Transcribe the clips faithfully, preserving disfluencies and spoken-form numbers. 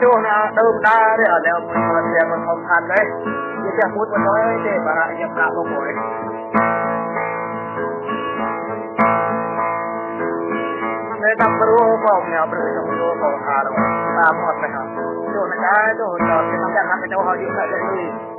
Čô na đơm đa rê, a, leo mơ̆n, a, leo mơ̆n thong khan rê. Ñu čang pŭt mơ̆n đơi, tê, ƀă ră ñu kă mơ̆n ƀơi. Rê tăm brô kông, ñu brô tăm brô kông, a, rô. Ta mơ̆n rê ha. Čô na đa, čô, čô, čô, čô, čô, čô, čô, čô, čô, čô, čô,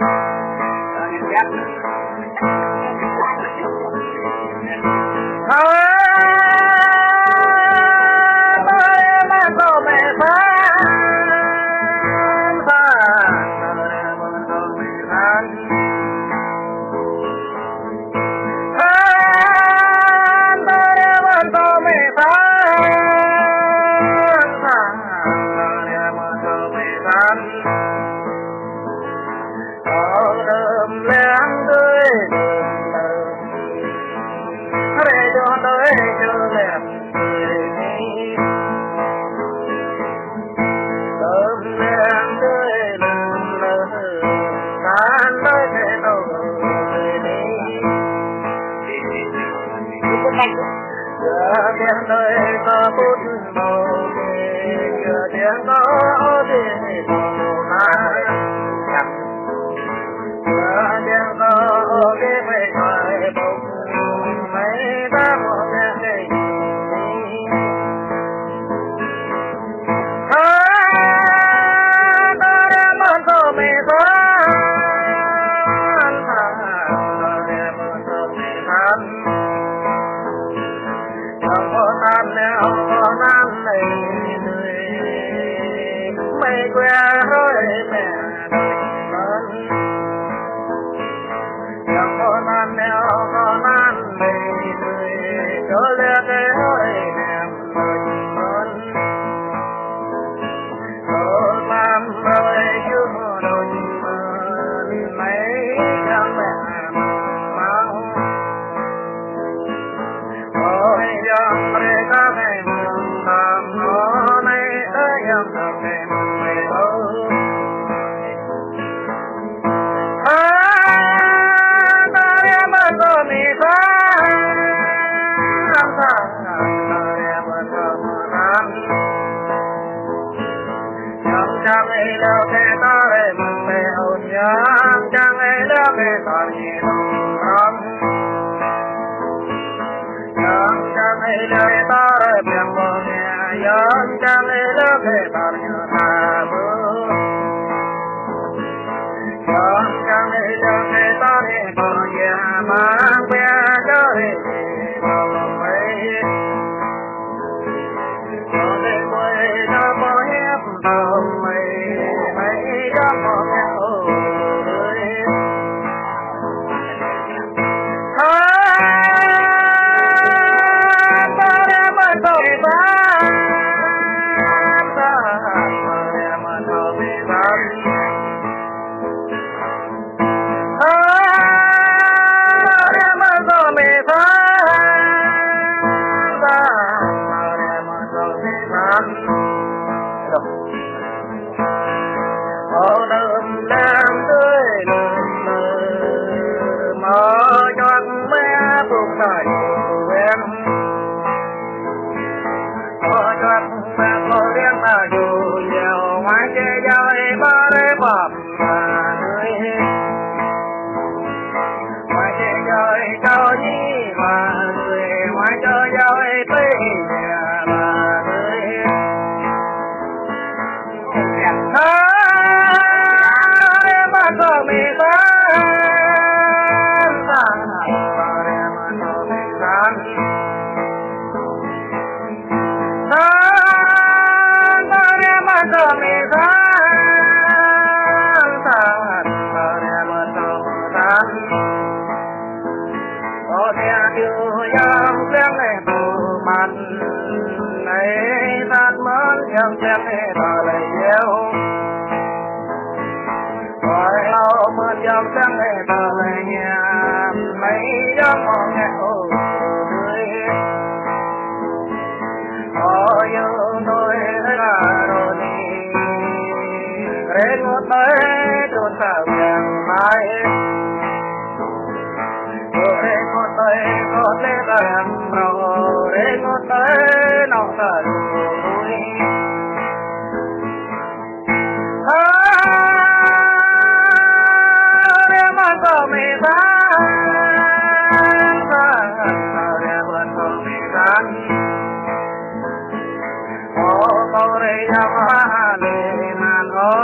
Yŏng mă lĕ mơ̆n ơ,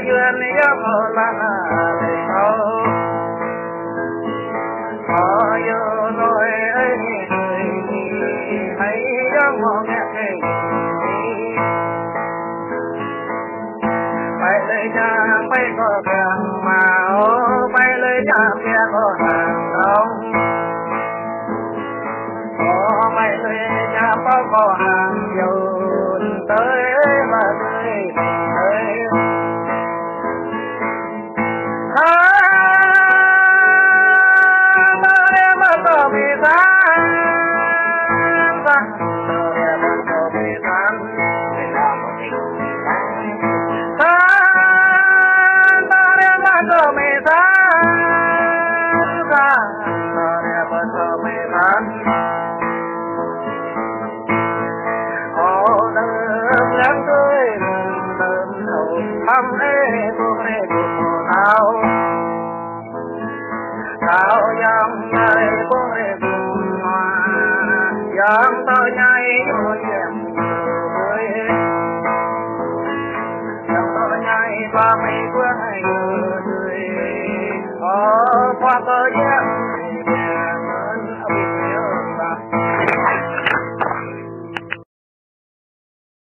yua yŏng mă lĕ ơ. Ơ yua nôi ơi, ơi yŏng mă ngă ơi. Pai lơi čang pai kơ kiăng mă ơ, pai lơi čang kiăng kơ hăng rong. Ơ pai lơi čang pai kơ hăng yun tơi mă tơi tơi. Sa mă lĕ mă tơ mê sa. Sa mă lĕ mă tơ mê sa. Sa mă lĕ mă tơ mê sa. Sa mă lĕ mă tơ mê sa. Ơ đơm lăng tơi đơm đơm hăm ê bông rê bông mô tao. Tao yŏng ñai bông rê bông mô. Yŏng tao ñai bông rê bông mô. Yŏng tao ñai ba mê bông rê bông mô. Ơ, pua tơ yŏng